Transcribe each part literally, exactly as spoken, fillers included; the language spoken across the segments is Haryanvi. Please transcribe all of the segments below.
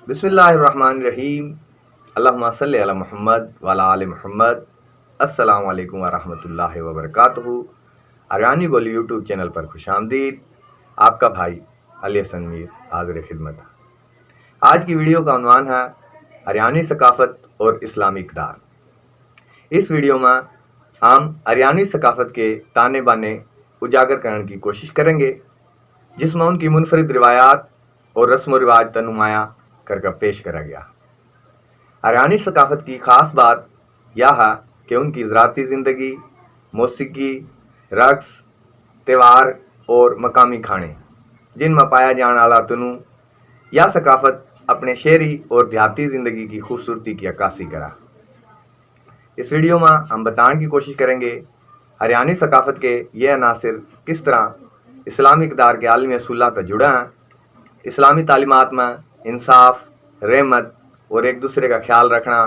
बिस्मिल्लाहिर्रहमानिर्रहीम। अल्लाहुम्मा सल्लि अला मुहम्मद व अला आले मुहम्मद। अस्सलाम वालेकुम व रहमतुल्लाहि व बरकातहू। हरियाणी बोली YouTube चैनल पर खुश आमदीद। आपका भाई अली हसन मीर हाजिर खिदमत है। आज की वीडियो का उन्वान है हरियाणी सकाफत और इस्लामी इकदार। इस वीडियो में हम हरियाणी सकाफत के ताने बाने उजागर करण की कोशिश करेंगे, जिसमें उनकी मुनफरिद रिवायात और रस्म रिवाज तै नुमाया करके पेश करा गया। हरियाणी सकाफत की खास बात यह है कि उनकी ज़राती ज़िंदगी, मौसीकी, रक्स, त्यौहार और मकामी खाने, जिनमें पाया जाने वाला तनू, या सकाफत अपने शहरी और देहाती ज़िंदगी की खूबसूरती की अक्कासी करा। इस वीडियो में हम बताने की कोशिश करेंगे हरियाणी सकाफत के ये अनासर किस तरह इस्लामी इकदार के आलमी असूलां तै जुड़े हैं, इस्लामी तालीमात में इंसाफ, रहमत और एक दूसरे का ख्याल रखना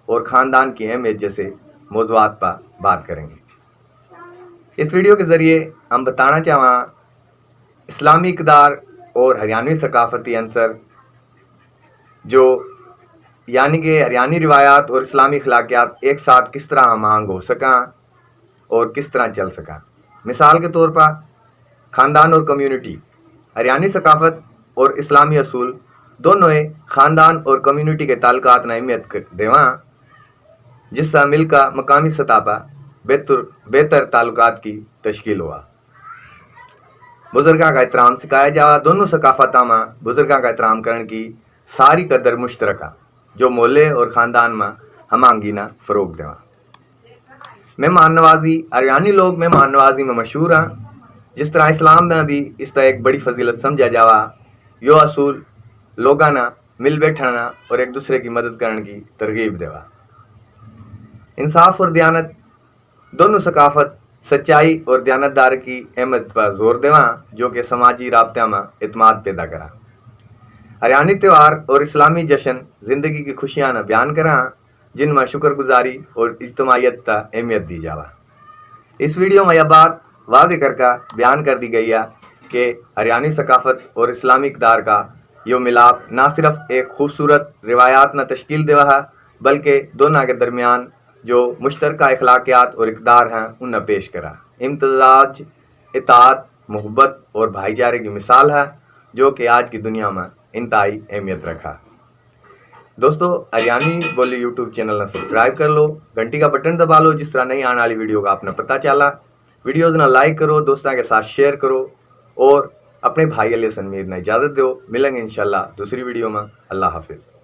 और ख़ानदान की अहमियत जैसे मौजूआत पर बात करेंगे। इस वीडियो के ज़रिए हम बताना चाहवां इस्लामी इकदार और हरियाणवी सकाफती अंसर, जो यानी कि हरियाणी रिवायात और इस्लामी अखलाकियात एक साथ किस तरह हम आहंग हो सका और किस तरह चल सका। मिसाल के तौर पर ख़ानदान और कम्युनिटी। हरियाणी सकाफत और इस्लामी असूल दोनों ही ख़ानदान और कम्युनिटी के ताल्लुकात ने अहमियत क-, देवा, जिससे मिलकर मकामी सतह पर बेहतर, बेहतर ताल्लुकात की तश्कील हुआ। बुजुर्गां का एहतराम सिखाया जावा। दोनों सकाफतां में बुजुर्गां का एहतराम करण की सारी कदर मुश्तरका, जो मोहल्ले और ख़ानदान में हम आहंगी ना फ़रोग देवा। मेहमान नवाजी। हरियाणी लोग मेहमान नवाजी में मशहूर हैं। जिस तरह इस्लाम में भी इसका एक बड़ी फजीलत समझा जावा, यो असूल लोगां ना मिल बैठना और एक दूसरे की मदद करण की तरगीब देवा। इंसाफ और दयानत। दोनों सकाफत सच्चाई और दयानतदार की अहमियत पर जोर देवा, जो कि समाजी राबत्या में एतमाद पैदा करा। हरियाणी त्यौहार और इस्लामी जश्न जिंदगी की खुशियां न बयान करा, जिनमें शुक्रगुजारी और इज्तमाइयत का अहमियत दी जावा। इस वीडियो में यह बात वाजे करके बयान कर दी गई है कि हरियाणी सकाफत और इस्लामी इकदार का यो मिलाप ना सिर्फ एक खूबसूरत रिवायात न तश्कील देवा है, बल्कि दोनों के दरमियान जो मुश्तरका अखलाकियात और इकदार हैं, उन्हें पेश करा। इम्तजाज, इतात, मोहब्बत और भाईचारे की मिसाल है, जो कि आज की दुनिया में इंतहाई अहमियत रखा। दोस्तों, हरियाणी बोली YouTube चैनल ने सब्सक्राइब कर लो, घंटी का बटन दबा लो, जिस तरह नई आने वाली वीडियो का आपने पता चला। वीडियोज़ ना लाइक करो, दोस्तों के साथ शेयर करो और अपने भाई अली हसन मीर ने इजाज़त दो। मिलेंगे इंशाल्लाह दूसरी वीडियो में। अल्लाह हाफिज़।